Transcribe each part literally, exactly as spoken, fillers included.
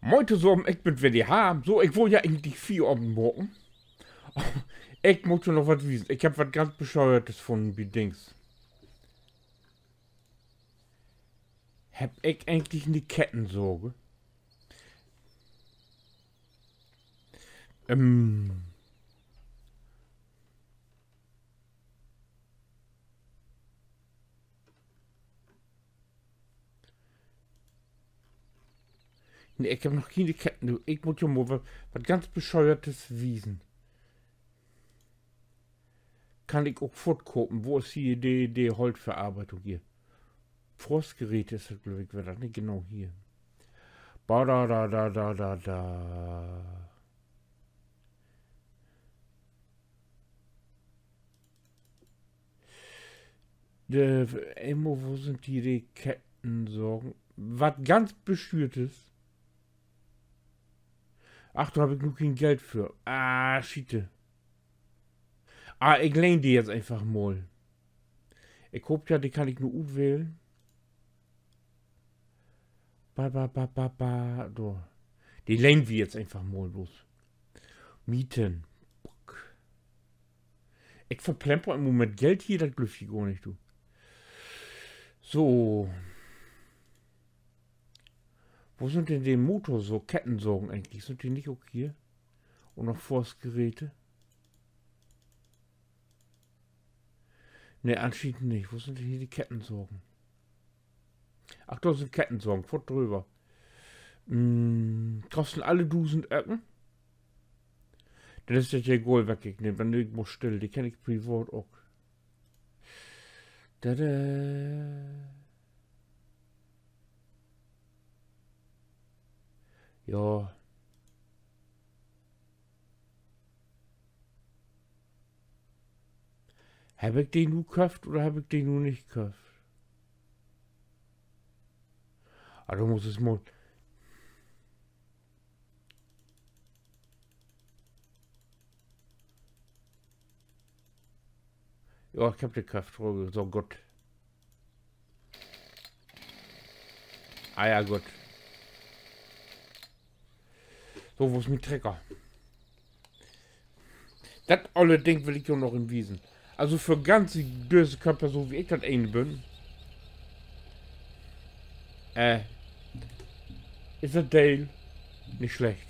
Moin tosamen, ik bün weer de Harm. So, ik wull ja egentlich Fieravend maken. Ik mutt jo noch wat wiesen. Ik heff wat ganz Bescheuertes funnen bi Dings. Heff ik egentlich 'ne Kettensäge? Ähm. Nee, ik heff noch keen Ketten. Du, ik mutt jo mal wat, wat ganz Bescheuertes wiesen. Kann ik ok foort kopen. Wo is hier de, de Holtverarbeitung hier? Forstgeräte is dat, glööv ik, weer dat, ne? Genau hier. Ba, da, da, da, da, da, da. De, eenmal, wo sünd hier de Kettensägen? Wat ganz Bescheuertes. Ach, dor heff ik nu keen Geld för. Ah, Schiete. Ah, ik lehn de jetzt eenfach mal. Ik hoop ja, de kann ik nu utwählen. Ba, ba, ba, ba, ba, dor. De lehnt wi jetzt eenfach mal los. Mieten. Ik verplemper in'n Moment Geld hier, dat glööv ik gor nich, du. So. Wo sünd denn de Motor-, so Kettensägen egentlich? Sünd de nich ok hier? Un noch Forstgeräte? Nee, anschienend nich. Wo sünd denn hier de Kettensägen? Ach, dor sünd Kettensägen. Foort dröver. Mm, kosten alle dusend Öcken? Denn is dat ja egal, wat ik nehm. Denn ik mal still. De kenn ik privat ok. Tada. Ja. Heff ik de nu köfft oder heff ik de nu nich köfft? Ah, du musst es mal. Ja, ik heff de köfft, so goot. Ah ja, goot. So, wo is mien Trecker? Dat olle Ding will ik jo noch wiesen. Also för ganz döse Köpper, so wie ik dat een bün, äh, is dat Deel nich slecht.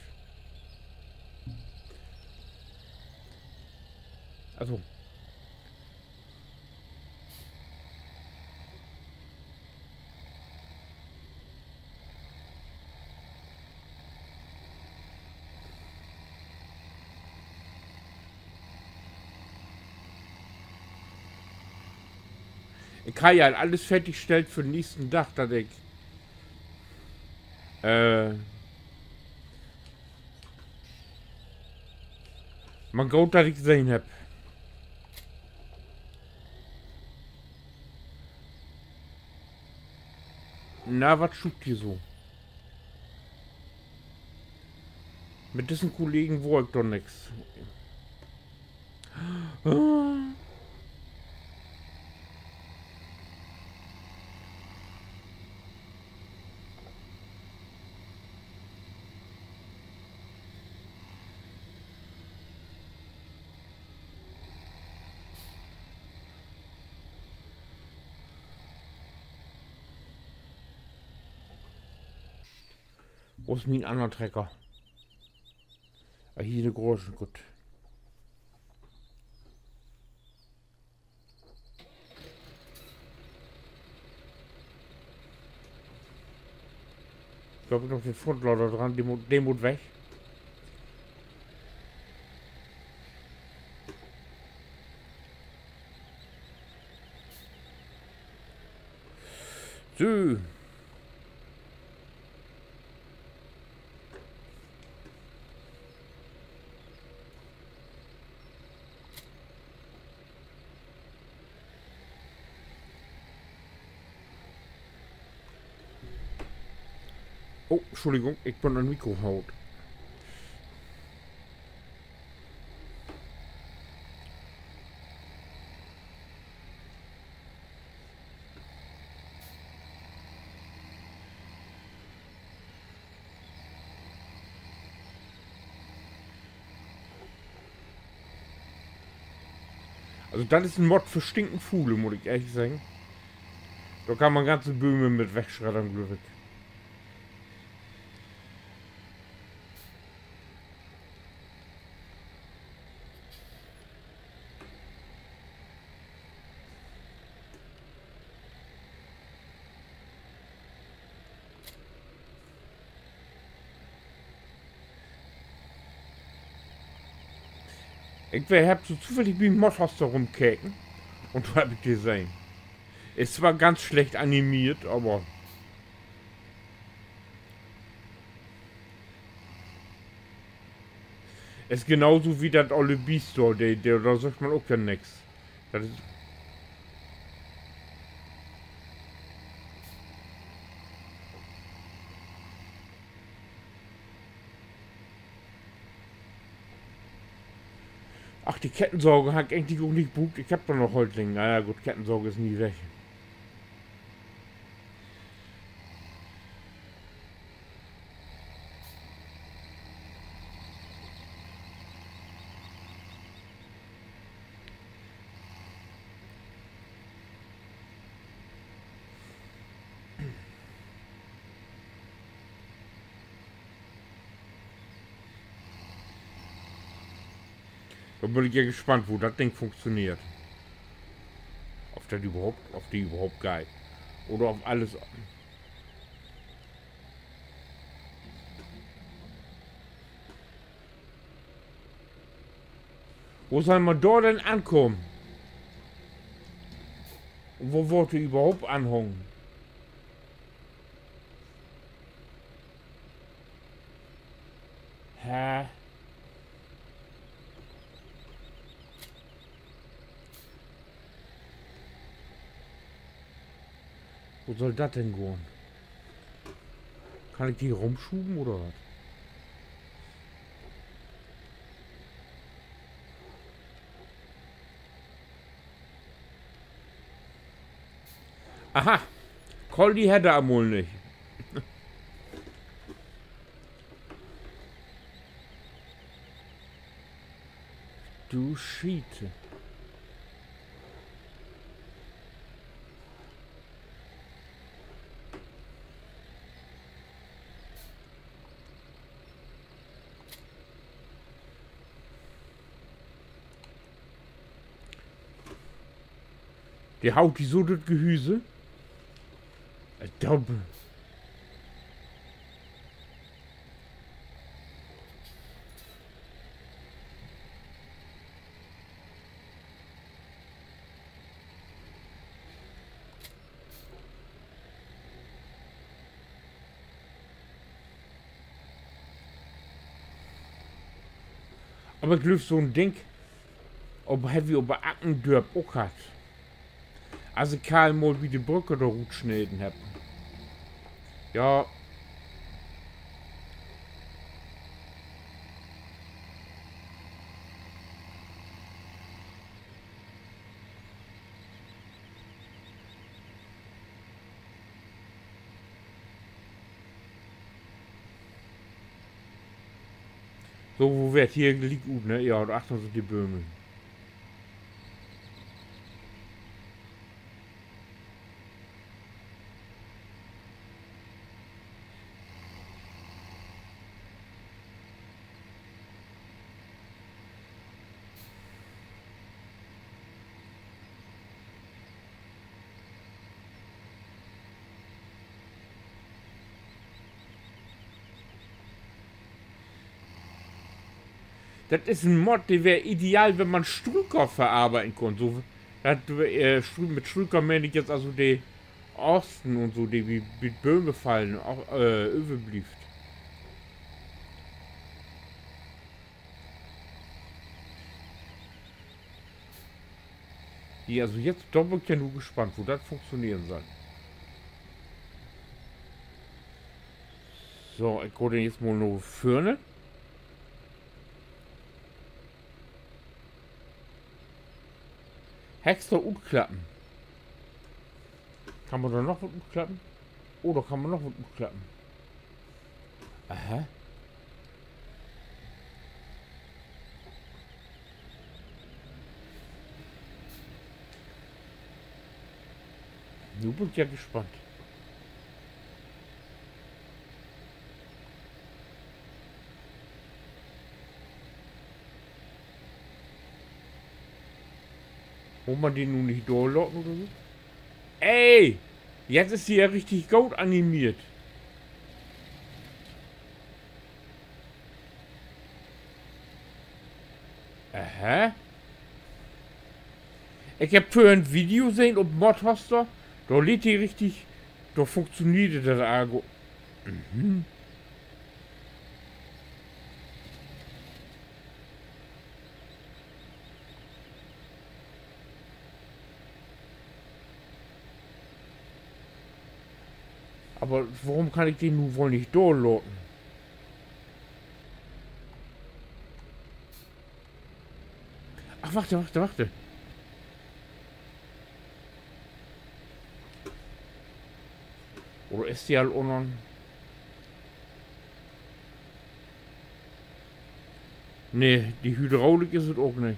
Also. Ik harr ja al allens fertigstellt för den nächsten Dag, dat ik, äh, man goot, dat ik sehn hebb. Na, wat schuuft hier so? Mit dissen Kollegen woor ik doch nix. Wo is mien anner Trecker? Ah, hier in de Garage, goot. Dor heff ik noch den Frontlader dran, de mutt, de mutt weg. So. Oh, Schuldigung, ik bün an Mikro haut. Also, dat is en Mod för Stinkenfuule, mutt ik ehrlich seggen. Dor kann man ganze Bööm mit wegschreddern, glööv ik. Ik weer, hebb so zufällig bi Modhoster rümkeken un do hebb ik de sehn. Is zwar ganz slecht animiert, aver is genau so as dat olle Beastore, de, de, dor seggt man ok ja nix. Dat is Ach, de Kettensaag harr ik egentlich ok nich bruukt. Ik hebb dor noch Holt liggen. Na ja, goot, Kettensaag is nie weg. Dor bün ik ja gespannt, wo dat Ding funktioneert. Of dat överhaupt, of de överhaupt geiht. Oder of allens Wo sall man dor denn ankamen? Un wo warrt de överhaupt anhungen? Hä? Wo sall dat denn gahn? Kann ik de rümschuven oder wat? Aha. Koldi hett he al mal nich. Du Schiete. De haut di so dör 't Gehüse. Äh, dumm. Aver ik glööv, so'n Ding op, hebbt wi op Ackendörp ok hatt. As ik Karl mal bi de Brück dor rutsneden hebb. Ja. So, wo weer 't hier gliek ut, ne? Ja, dor achtern sünd de Bööm. Dat is en Mod, de weer ideal, wenn man Strüker verarbeiden kunn. So, dat, äh, Strü-, mit Strüker meen ik jetzt also de Asten un so, de bi, bi Bööm fallen, ok, äh, överblievt. Ja, also jetzt, dor bün ik ja nu gespannt, wo dat funktioneren sall. So, ik gah denn jetzt mal na vörn. Hexer utklappen. Kann man dor noch wat utklappen? Oh, dor kann man noch wat utklappen. Aha. Nu bün ik ja gespannt. Mutt man de nu nich dor laten oder so? Ey, jetzt is de ja richtig goot animiert. Aha. Ik heff vörhen en Video sehn op Modhoster. Dor leet de richtig, dor funktioneert dat Argo. Mhm. Aver worüm kann ik de nu woll nich dörlaten? Ach, wachte, wachte, wachte. Oder is de al unnern? Nee, de Hydraulik is dat ok nich.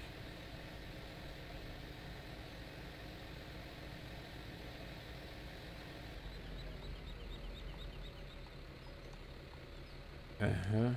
Aha.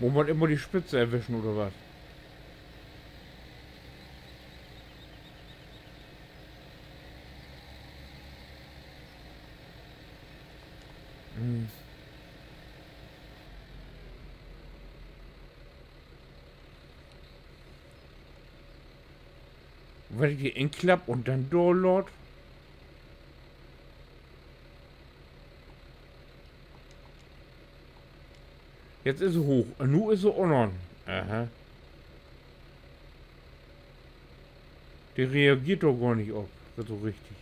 Mutt man immer de Spitze erwischen, oder wat? Hm. Wenn ik de inklapp un denn dor laat. Jetzt is se hooch. Un nu is se unnern. Aha. De reageert doch gor nich op. Dat is doch richtig.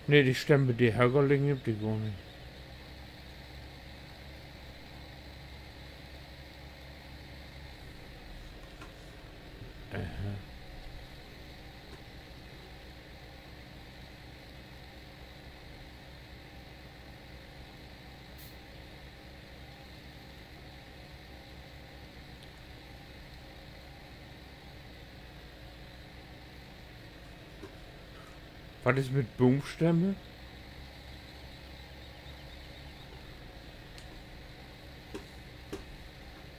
Nee, de Stemme, de höger liggen, hebbt de gor nich. Aha. Wat is mit Boomstämme?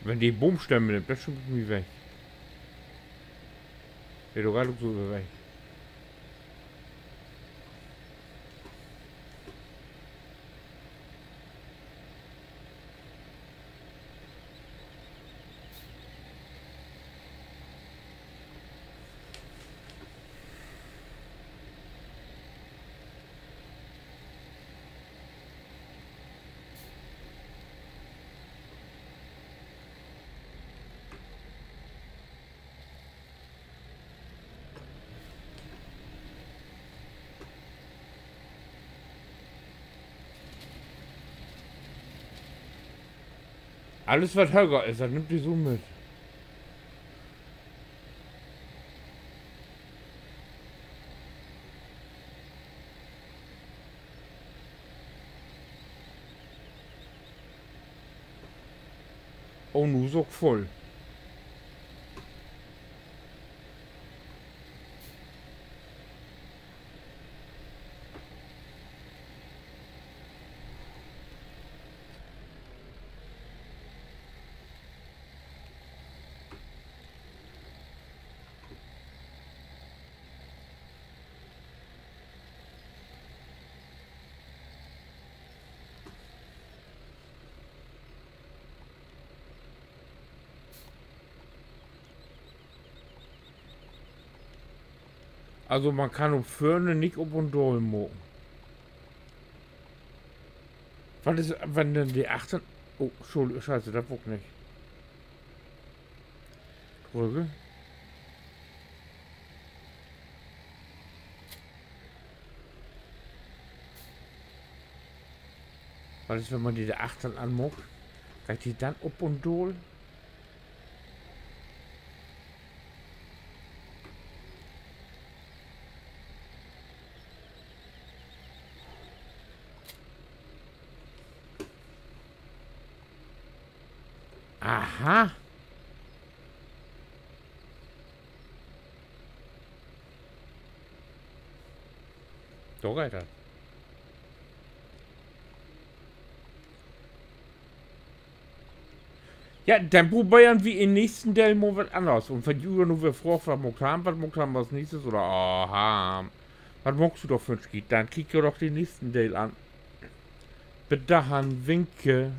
Wenn de Boomstämme nimmt, dat is schon mit mi weg. De dor grad ok so weg. Alles, wat höger is, dat nimmt de so mit. Oh, nu is ok vull. Also, man kann op vörne nich op un daal maken. Wat is, wenn denn de achtern, oh, Scho-, Scheiße, dat wull ik nich. Trügg. Wat is, wenn man de dor achtern anmaakt? Geiht de denn op un daal? Aha. Dor geiht dat. Ja, denn probeert wi in'n nächsten Deel mal wat anners. Un wenn ji nu weer fraagt, wat maakt wi, wat maakt wi as nächstes oder, aha, wat maakst du dor för 'n Schiet? Denn kiek di doch den nächsten Deel an. Bit dorhen, winke.